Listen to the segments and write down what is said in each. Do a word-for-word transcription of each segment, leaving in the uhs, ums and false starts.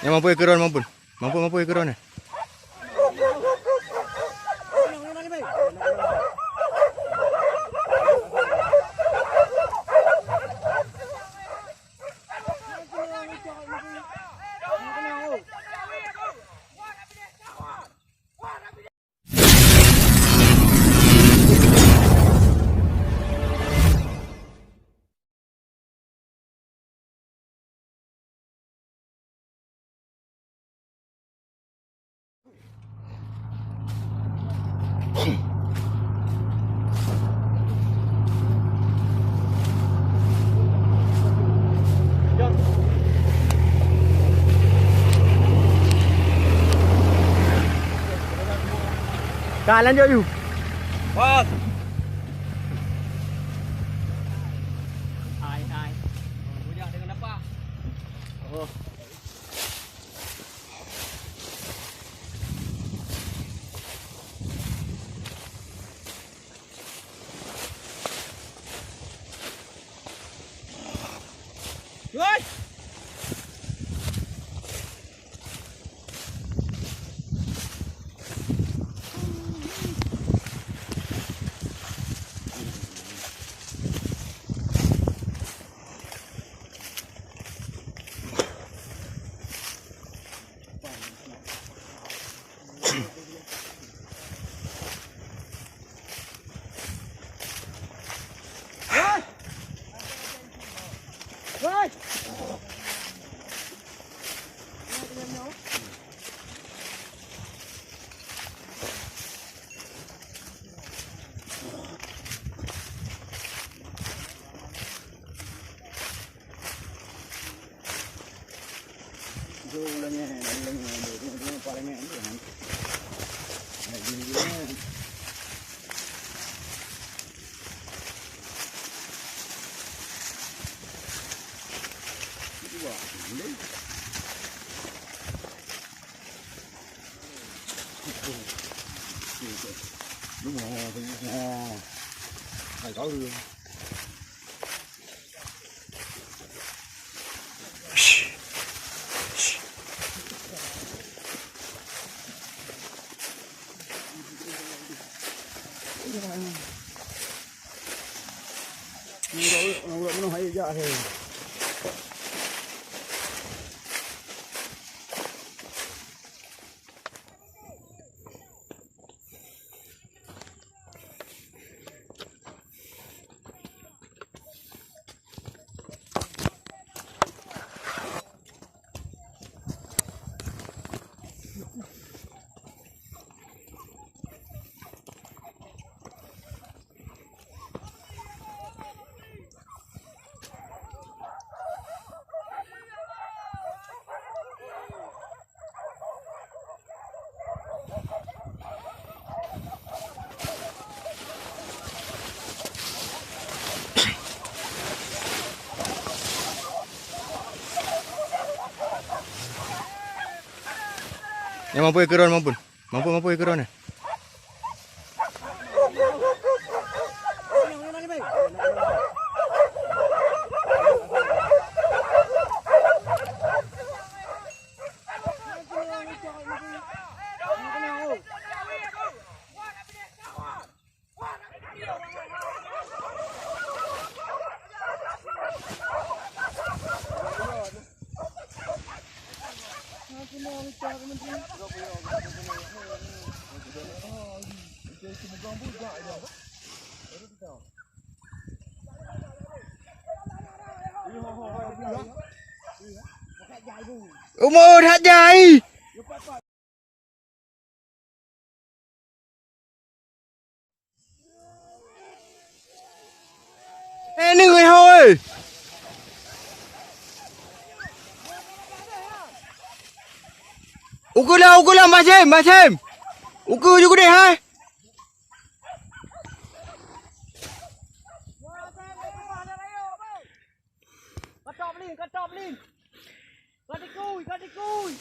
Nyang mampu ikeu droe, mampu. Mampu, mampu ikeu droe. Ka lanjut, yu. Bos. Ai, ai. Bujang dengan apa? Oh. Nyang mampu ikeu droe, mampu. Mampu, mampu ikeu droe. Umur hajai. Eh, ni ngai hoi. Uku lah, uku lah, Masem, Masem. Uku juga deh, hai. Ka top lin, ka top lin. Ka tikui, ka tikui.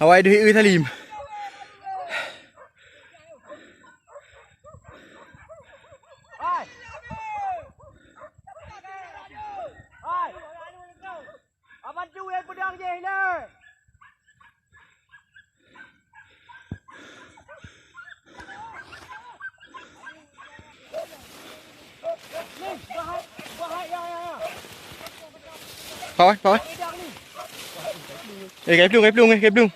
Awai duit ui Salim. Pawai, pawai. Eh, kai plueng, kai plueng, eh, kai plueng.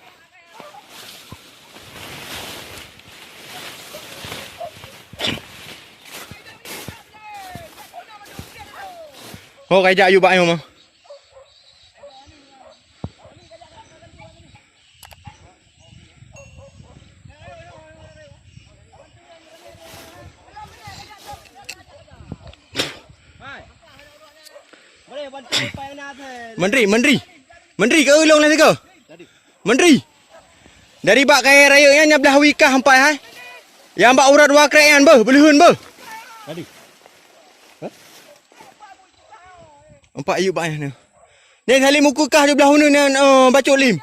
Oh, kai jak yue bak nyoe mah. Menteri, menteri. Menteri, keu ulôn lah sigoe. Menteri. Dari bak kayèe rayeuk nyan, nyan blah wie kah empat hai. Nyang bak urat dua krek nyan beuh, beuleuheun beuh. Empat yub bak nyan. Nyan salim ukeue kah di blah uneuen nyan, eh, bacok lem.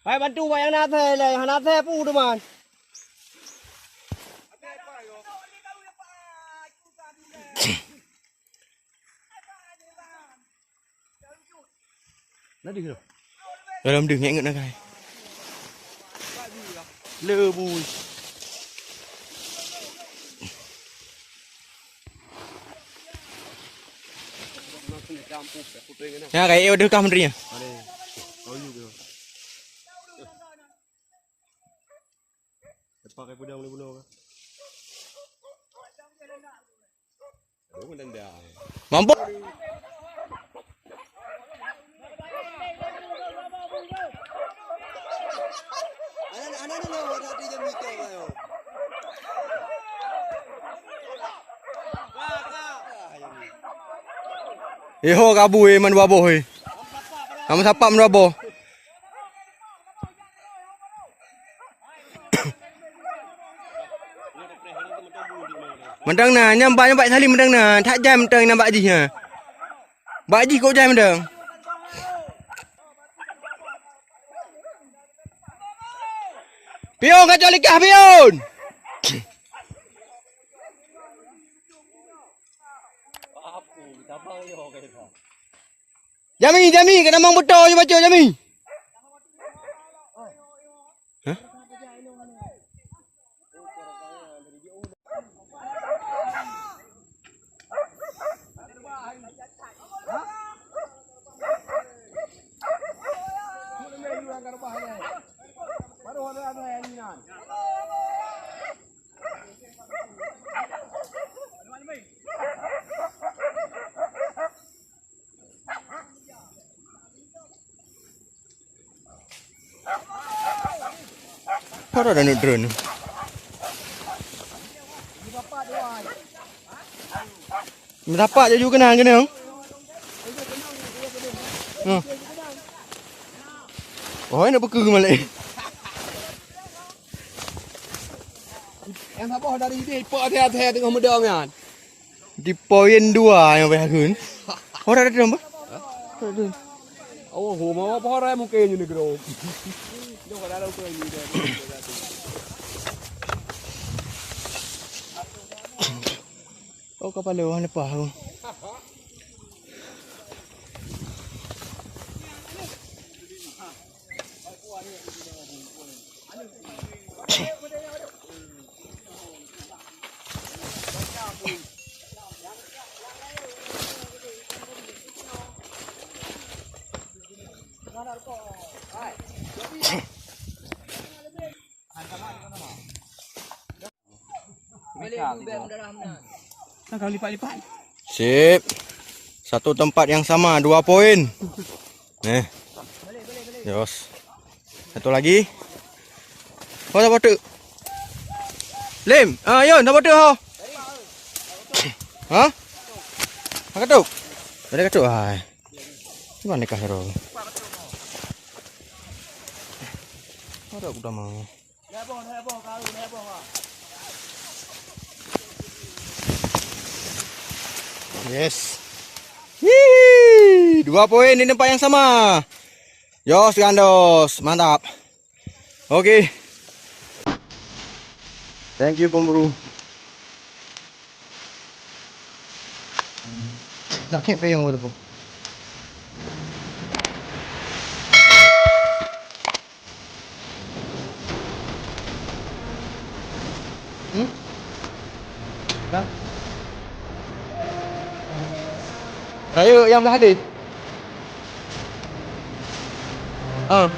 Hai bantu bak nyang na asèe lé, nyang hana asèe peue teuma. Na deuh. Dalam deuh ngek-ngek na kai. Lebui. Ya, kayak udah kah menterinya. Pakai pedang boleh bunuh. Mampu. Eh, ho kabu, eh, man dua boh, eh. Nama sapak man dua boh. Mantong na, nyang bak, nyang bak salim mantong na, that jai mantong nyang bak jih nyan. Bak jih kok jai mantong. Pion ka cok likah, pion! Jami, Jami, keuneuk mang beutôi, baca Jami. Hah? Para dah nak drone. Meusapat laju keunan, keunan. Hmm. Oh, nak peukeu malek. Nyang saboh dari idéh, ipok até-até teungoh meudong nyan. Di poin dua nyang payah kheun. Ora ada dong, bah? Ora ada. Oh, ho, mau apa orang mungkin ni negro. Jom kat dalam tu ni dia. Oh, kapal lewat lepas aku. Sip. Satu tempat yang sama, dua poin. Eh. Jos. Satu lagi. Oh, tak patut. Lim. Ah, Yon, tak patut, ho. Ha? Tak patut. Tak patut. Hai. Di mana kah, Ro? Ada aku dah mau. Yes. Yee, dua poin di tempat yang sama. Jos Gandos, mantap. Oke. Thank you, pemburu. Sakit payung tu. Hmm? Nah. Rayeuk nyang blah deh. Ah.